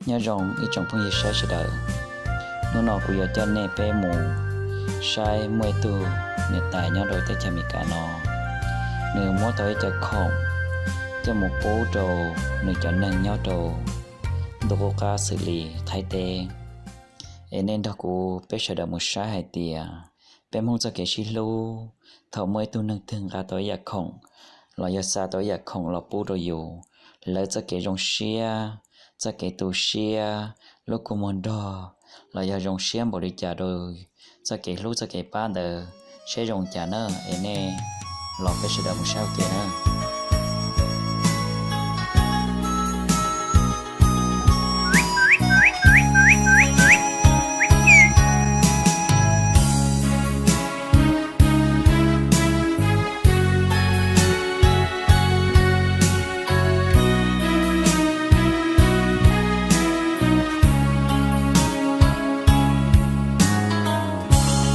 Nyob zoo ib tsoom phooj ywg saib sawv daws, hnub no kuv yuav coj nej peb mus saib muaj ib tug niam tais nyob rau teb chaws Amelikas no, nws muab tau ib co khoom coj mus pub rau nws cov neeg nyob rau ntuj qub qab xws li Thaib teb. Es nej nrog kuv peb sawv daws mus saib hais tias peb Hmoob txoj kev sib hlub, thaum muaj ib tug neeg twg nqa tau ib yam khoom los yog xa tau ib yam khoom los pub rau yus, lawv txoj kev zoo siab, txoj kev tu siab, lub kua muag nrog, los yog zoo siab npaum li cas rau txoj kev hlub txoj kev pab ntawd, seb zoo cas na. Es nej los peb sawv daws mus saib ua ke na.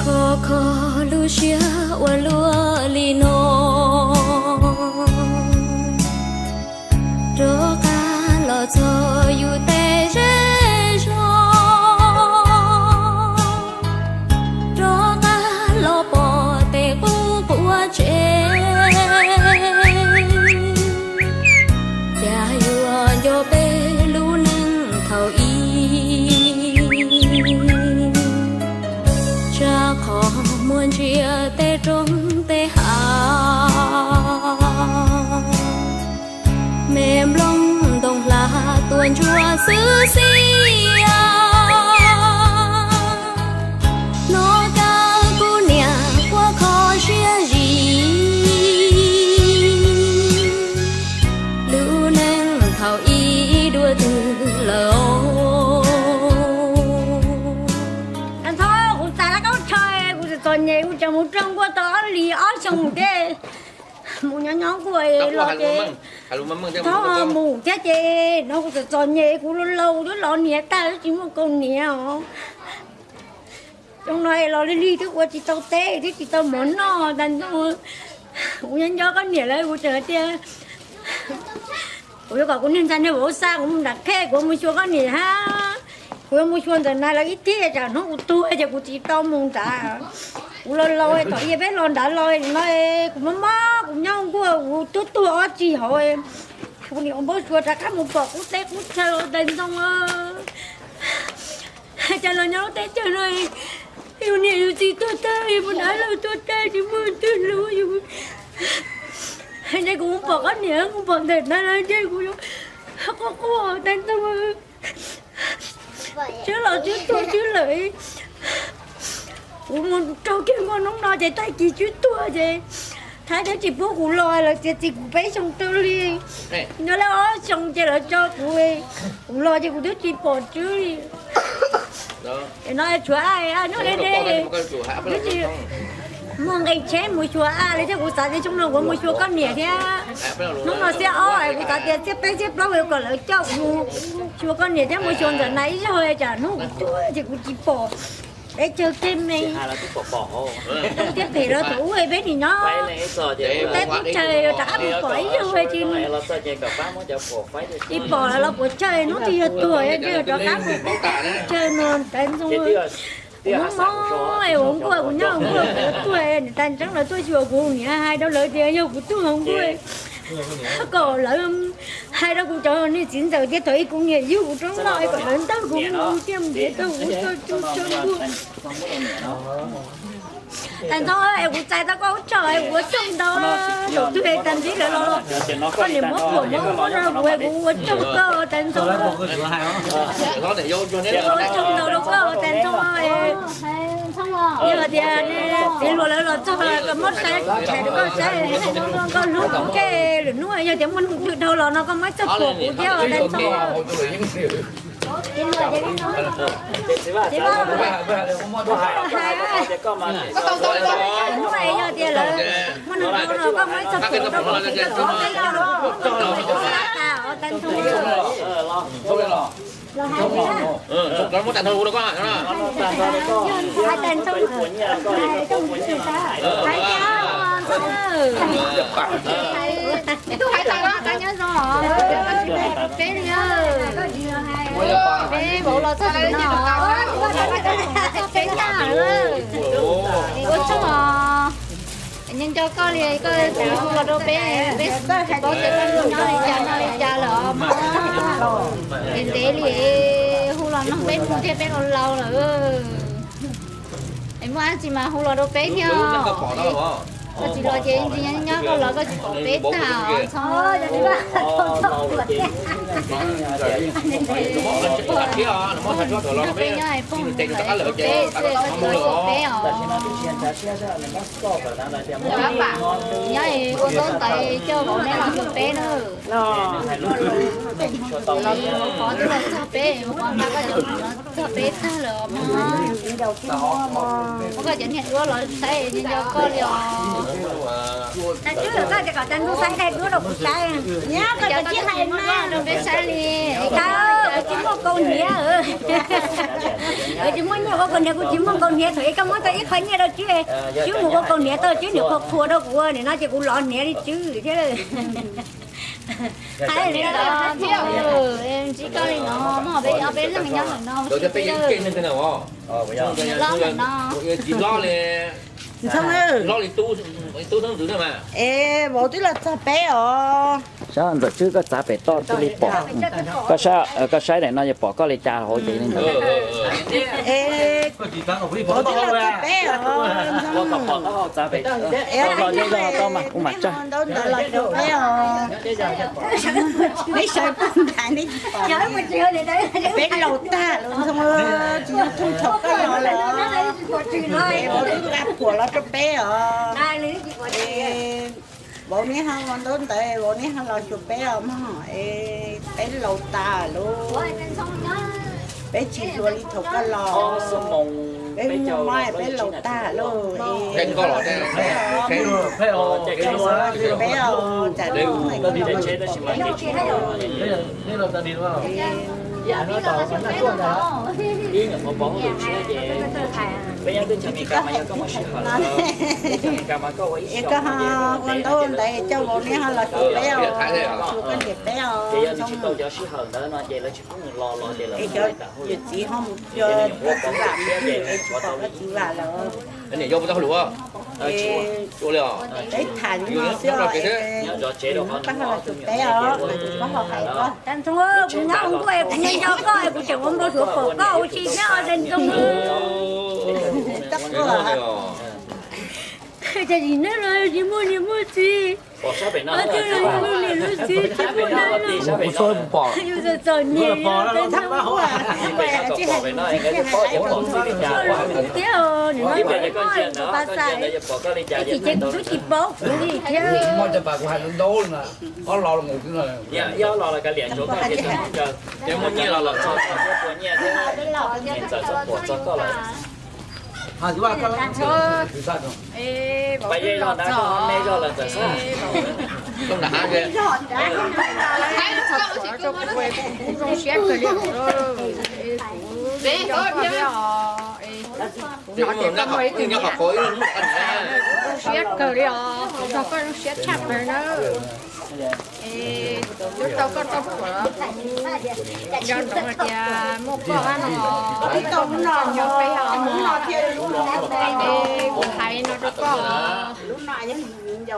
Khov kho lub siab ua luaj li no, rov qab los txog yus tej zej zog, rov qab los pom tej qub quav tsev. Cas yuav nco peb lub neej thaum ub, tsam qhov muaj ntsia tej roob tej hav, me nplooj ntoo hla tuaj ntsuab xwb xwb. Hnov kab kuv niam quaj kho siab zis, lub neej thaum ub dua twg lawm. Thaum kuv txais laj kab tsho, kuv txom txom nyem, kuv tseem mus raug nkuaj tau ob hlis ob xyoos thiab. Mus nyob nyob nkuaj los ces thaum mus thiab ces no kuv txom txom nyem, kuv laus laus twb los niam tag twb tsis muaj kaus hniav os. Xyoo no los lig lig twb ua tsis tau teb twb tsis tau mov noj tas ntxoog. Kuv nyob nco koj niam lawm kuv tseem hais tias kuv yuav kom kuv niag ntxhais niag vauv xa kuv mus nram qhej, kuv mus xyuas koj niam hab. Kuv yuav mus xyuas ntxawm na lawv ib thiaj tsam hnub kuv tuag ces kuv tsis tau mus nrad. Kuv laus laus thaum ub peb los nrad los no, kuv mob mob kuv nyob nkuaj kuv tuag tuag ob tsis hauv. Kuv niam ua npau suav rov qab mus pom qub teb qub chaw tas ntxoog. Cas los nyob lub teb chaws no, yus niam yus txiv tuag tag, yus mus nrad los tuag tag tsis muaj twg hlub yus. Ntshe kuv mus pom koj niam mus pom ntawm na lawm ntshe kuv yuav quaj quaj tas ntxoog. Tswb los tswb tuag tswb lawm. Kuv mus raug kiag nkuaj hnub no ces tag kis tswb tuag ces Thaib twb tsis pub kuv los lawv txiav txim kuv peb xyoo rau li. Nyob lawm ob xyoo ces lawv tso kuv, kuv los ces kuv twb tsis pom tswb li. Es no tshuav aj nyob deb deb, twb tsis muaj nqi tsheb mus xyuas aj li thiab. Kuv xav tias xyoo no kuv mus xyuas koj niam thiab. Hnub no xiab ob es kuv xav tias xiab peb xiab plaub es kom lawv coj kuv mus xyuas koj niam thiab mus xyuas ntxawm na ib zaug tsam hnub kuv tuag ces kuv tsis pom teb chaws kiag me. Thiab pem los thaum ub peb nim nyob teb qub chaw rov qab mus pom ib zaug tsis, tsis pom los puas tsawg hnub twg yog tuag rov qab mus pom teb qub chaw no tas ntxoog. Kuv mob mob es ua nkuaj kuv nyob ua nkuaj kuv tuag niam tais ntxeev lawv tuaj xyuas kuv niam hais rau lawv tias yog kuv tuag ua nkuaj kom lawv hais rau kuv cov niag txiv ntxawm tias thaum ub kuv niam yug kuv roob noj kom lawv nrog kuv mus thiaj mus nrhiav tau kuv txoj tsuj txoj nkuaj. Tas ntxoog es kuv txais tau koj ub tsaug es kuv ua tsaug ntau. Thaum twg es tas ntxiv lawv los koj niam muab phuam muab muab rau kuv es kuv ua tsaug koj tas ntxoog. Ua tsaug ntau rau koj tas ntxoog. Yog tias txiv hluas lawv los txog koj muab saib, kuv thaij rau koj saib, koj hlub kuv thiab. Lwm hnub yog tias muaj neeg twg dhau los no koj muab ib txoj phuam kuv thiab tas ntxoog. Hnub es yog tias lawv muaj neeg dhau los koj muab ib txoj phuam rau kuv thiab koj muab ib txoj phuam rau kuv tas ntxoog. Los hais tas ntxoog, hais tas ntxoog, hais tas ntxoog. Ib tug hais tas no tas nyob zoo os, peb li. Peb vauv los txog tim no, txog peb tag lawm. Es ua tsaug os, nco nco koj li koj tsis hu los rau peb, peb tsis paub tias koj nyob li cas noj li cas lawm os mog. Es ntev li hu los nug peb mus thiab peb los laus lawm. Es muaj dab tsi mas hu los rau peb thiab. Koj tsis los ces nyob koj los koj tsis pom peb tag os Ntxhoo. Peb nyob es pog mus lawm, peb xwb tsis tau tuaj peb os. Nyob es ua ntaub ntawv coj vauv neb los rau peb na. Los ua qhov twb los txog peb, ua qhov nqa koj cov niam los txog peb tag lawm os mog. Muab koj cov niag duab los saib nco nco koj li os. Tag twb koj tias kom tag ntuj saib daim duab rau kuv saib. Nyob koj cov tsis hais mas rau peb saib li. Tau, kuv tsis muaj kaus hniav. Kuv tsis muaj nyiaj ua kaus hniav, kuv tsis muaj kaus hniav, thaum ub koj muab tau ib qho nyiaj rau Tswb, Tswb mus ua kaus hniav tau Tswb niam qhuas qhuas rau kuv, nim no ces kuv lov hniav li Tswb thiab. Ntsib koj li no, muaj peb ob peb leeg nyob ntawm no, loj ntawm no. Ntxhoo, es vauv twb los txog peb os. Saib ntxawm Tswb koj txav pem toj thiaj li pom. Koj saib daim no yog pom koj li cas hauv ces li ntawd. Es vauv twb los txog peb os. Txav pem toj, txav pem toj, txav pem toj mas kuv mam tsawg. Ntaub ntawv los rau peb os. Neb sawv poog nrad neb tsis pom, peb laus tag lawm Ntxhoo, tsis yog thooj thaum koj los lawm. Es vauv twb nqa phuam los rau peb os. Vauv neb ho ua ntaub ntawv, vauv neb ho los xyuas peb os mog, es peb laus tas lawm. Peb tsis hluas li thaum koj los, peb muaj mob, peb laus tag lawm. Peb os, tsam li es koj ho ua ntaub ntawv coj vauv neb ho los xyuas peb os, xyuas koj niam peb os. Es cov yawm txiv ho mus, cov txiv vam mus twg es tsis pom koj txiv vam lawm. Peb tham li no xwb os, es koj ho los xyuas peb os, kuv ho hais koj. Ntxhoo, kuv nyob hauv ntuj es kuv nco nco koj es kuv tseem ua npau suav pom koj ua si thiab os Ntxhoo. Cas tsis neb los tsis muaj niam muaj txiv, tsis muaj niam muaj txiv, tsis muaj neb los. Yus txom txom nyem, thiab os, nim no kuv pom pas xais, tsis ces kuv twb tsis paub kuv li thiab. Zoo siab kawg li. Kuv hnov tias koj muaj ib tug zoo siab kawg li os, kuv nrog koj zoo siab tshaj plaws nawb. Es twb tau koj tau phuam, nco ntsoov hais tias muaj koj hab no, nyob peb os. Es kuv hais no rau koj,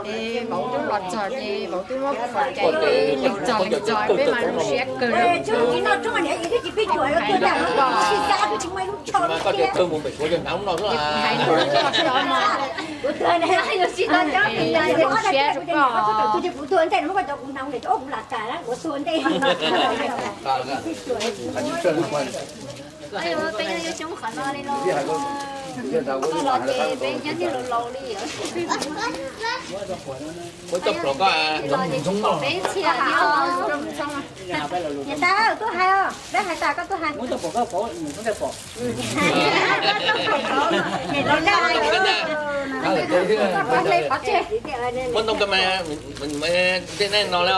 es vauv twb los txog ces vauv twb muab phuam cais peb lees txog lees txog peb mas zoo siab kawg li. Hais no rau koj, hais no rau koj, zoo siab rau koj. Peb nyob yuav xyoob qhov no li los, koj los ces peb nyob niag laus laus li. Los ces tsis pom peb txhia li os. Niam tais, tuaj hais os, peb hais tas koj tuaj hais. Muab ntoo koj mas, tej neeg no li os.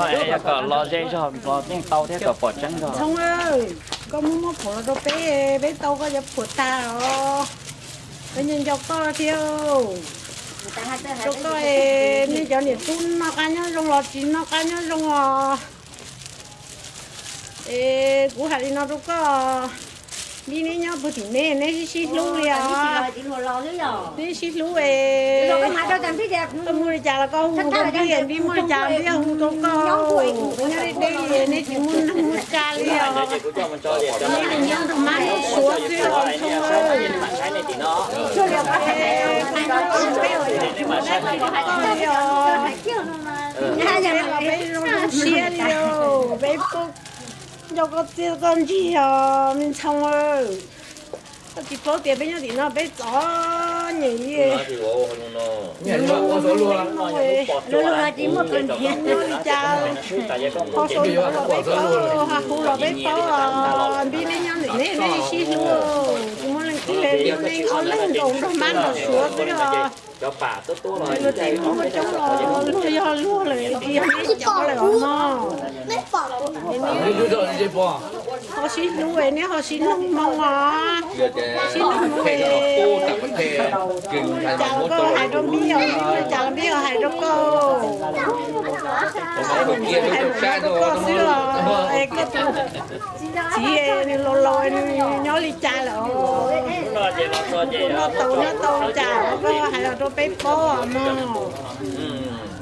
Yog kom los ze zog los yeej tau thiab kom pom tseeb zog. Ntxhoo, koj muab muab phuam los rau peb, peb tau koj cov phuam tag os. Peb nco nco koj thiab. Rau koj es nej cov niam tub noj qab nyob zoo los tsis noj qab nyob zoo os. Es kuv hais li no rau koj, Npib neb nyob puag tim neb, neb sib sib hlub li os. Neb sib hlub es koj muaj li cas los koj hu rau Npib, Npib muaj li cas Npib hu rau koj. Nyob deb deb li neb tsis muaj neeg muaj tsa li os. Neb nyob nrog mab nrog suav xwb os Ntxhoo. Peb los peb zoo zoo siab li os, peb nco koj txiaj koj ntsig os me Ntxhoo. Koj tsis paub tias peb nyob tim no peb txom nyem li. Nyob li cas, ho sau ntawv los peb paub, ho hu los peb paub os. Npib neb nyob ntawm neb, neb sib hlub, tsis muaj leej twg li, neb ob leeg nkaus nrog mab nrog suav xwb os. Luag tsev muaj coob los luag yog luag lawm, tsis yog neb cov lawm os mog. Ho sib hlub es neb ho sib noog moo os. Sib noog moo es, cas los koj hais rau Npib os, Npib ua li cas los Npib hais rau koj. Hais rau koj xwb os, es koj tus txiv nws laus laus nws nyob li cas lawm os. Noj tau nyob tau cas los koj hais los rau peb paub os mog.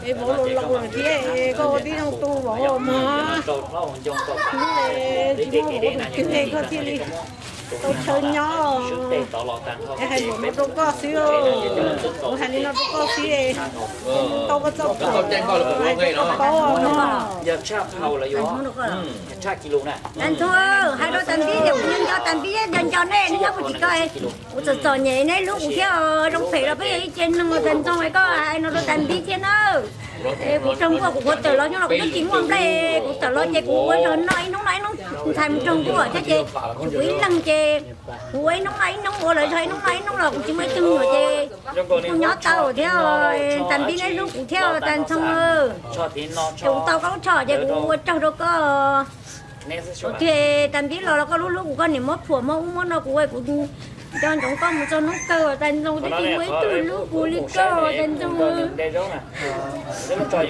Es vauv laus laus lawm thiab, koj ua tib zoo tu vauv os mog. Hnub es tsis muaj vauv tus twg koj thiaj li tau chaw nyob. Es hais lus no rau koj xwb, kuv hais li no rau koj xwb, tau koj txoj pom, hais rau koj paub os mog. Ntxhoo, hais rau Tas Npib tias kuv nco nco Tas Npib, nco nco nej, neb nyob puag tim ko, kuv txom txom nyem neb hlub kuv thiab os. Zoo phem los peb yog ib ce neeg, Tas Ntxhoo, koj hais no rau Tas Npib thiab na. Es kuv raug nkuaj kuv kuv tawm los nyob los kuv twb tsis muaj nplej, kuv tawm los ces kuv ua zog noj ib hnub noj ib hnub, ntxhais mus raug nkuaj thiab ces kuv ib leeg ces kuv ua ib hnub noj ib hnub, ua lawv zog ib hnub noj ib hnub los kuv tsis muaj ib tug me nyuam ces kuv nyob tau thiab. Tas Npib neb hlub kuv thiab Tas Ntxhoo. Ces kuv tau koj lub tsho ces kuv ua tsaug rau koj. Tiag Tas Npib los los koj lub hlub kuv, koj niam muab phuam muab ub muab no kuv, kuv nco ntsoov koj mus txog hnub kawg Tas Ntxhoo, twb tsis muaj ib tug hlub kuv li koj Tas Ntxhoo.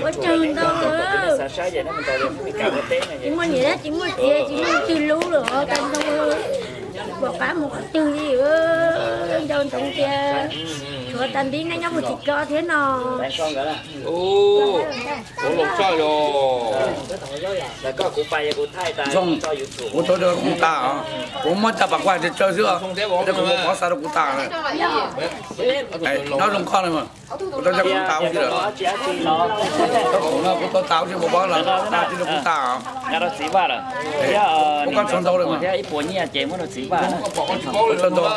Ua tsaug ntau. Tsis muaj niam thiab tsis muaj txiv tsis muaj leej twg hlub lawm Tas Ntxhoo. Pom qab mus qhov twg li. Nco ntsoov tias tshuav Tas Npib neb nyob puag tim ko thiab no. Kuv tau kuv tas, kuv muab caj pas kuaj tsawg tsawg xwb, kuv muab pov xa rau kuv tas. Nyob zoo koj na, kuv tau caj kuv tas ua si lawm. Kuv tau tas ua si, kuv pov tas tij rau kuv tas. Muab koj txog ntau lawm mas. Kuv tau ntau.